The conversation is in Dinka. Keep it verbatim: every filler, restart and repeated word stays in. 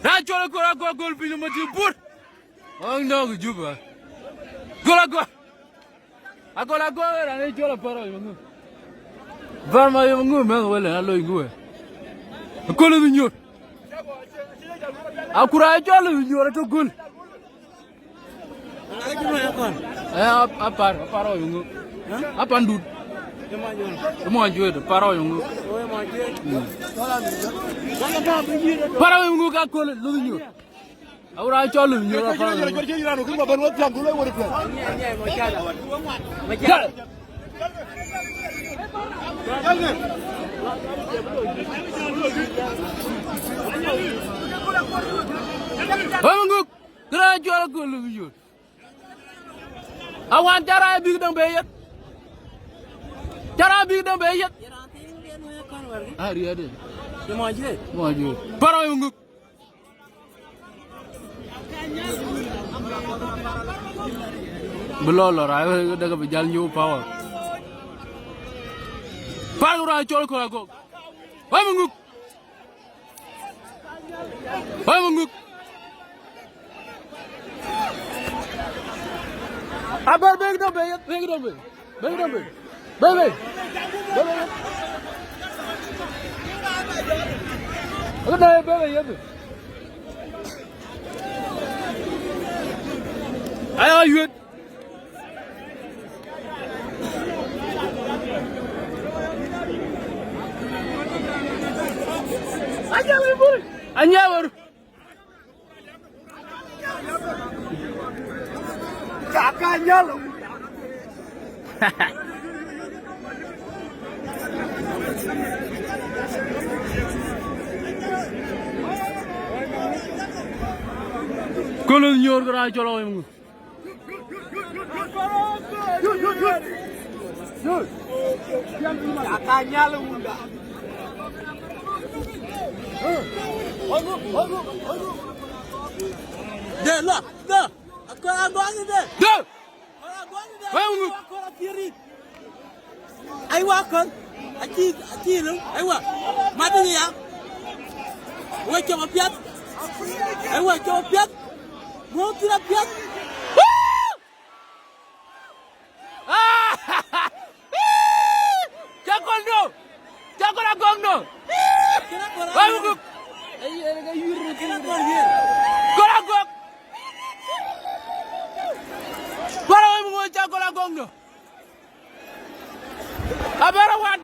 Na cɔl Akol Agok gol piny ë Matip Bur. Ɣɔn nɔ̈k Juba. Gol Agok. Akol Agok ë raan ë cɔl Apar Ɣɔc Maŋuk. Apar Ɣɔc Maŋuk mɛ̈th wël ë aloi guë. Akol ë nyuɔ̈t. Akura cɔl ë nyuɔ̈t atök gol. Eh, ap-, Apar, Apar Ɣɔc Maŋuk. Apandut. Ë mɔny juëët, Apar Ɣɔc Maŋuk. Mm. Apar Ɣɔc Maŋuk Akol, luth nyuɔ̈t. Awura cɔl luth nyuɔ̈t Apar Ɣɔc Maŋuk. Ɣɔc Maŋuk, kërɛ cɔl Akol luth nyuɔ̈t. Awan, cara bïk däŋ be yeth. Cara bïk däŋ be yeth. Ariɛɛt. Mɔny juëc. Apar Ɣɔc Maŋuk. Bï lɔ lɔ raai, dek bï jäl nyuɔ̈th power. Apar Ɣɔc Maŋuk, cɔl Akol Agok. Ɣɔc Maŋuk. Ɣɔc Maŋuk. Aber, bek dɔm be, bek dɔm be. Bek dɔm be. Bek, bek. Bek, bek. Bek dɔm be, bek, bek. Aya yuet. Anyawar. Caka nyalo. Kolo nyor kra cholo. Caka nyal wunda. De la, de. Akol Agok de. De. Akol Agok de. Wai, wai. Akol Agok. Aiwa, Akol. Aci, aci, aiwa. Mading ya. Wek cɔm apiath. Aiwa, cɔm apiath. Ŋuɔ̈t thïn apiath. Woo! Cakol no. Cakol Agok no. Wai, wai. Akol Agok. Wai, wai, wai, Cakol Agok no. Abɛ̈r awan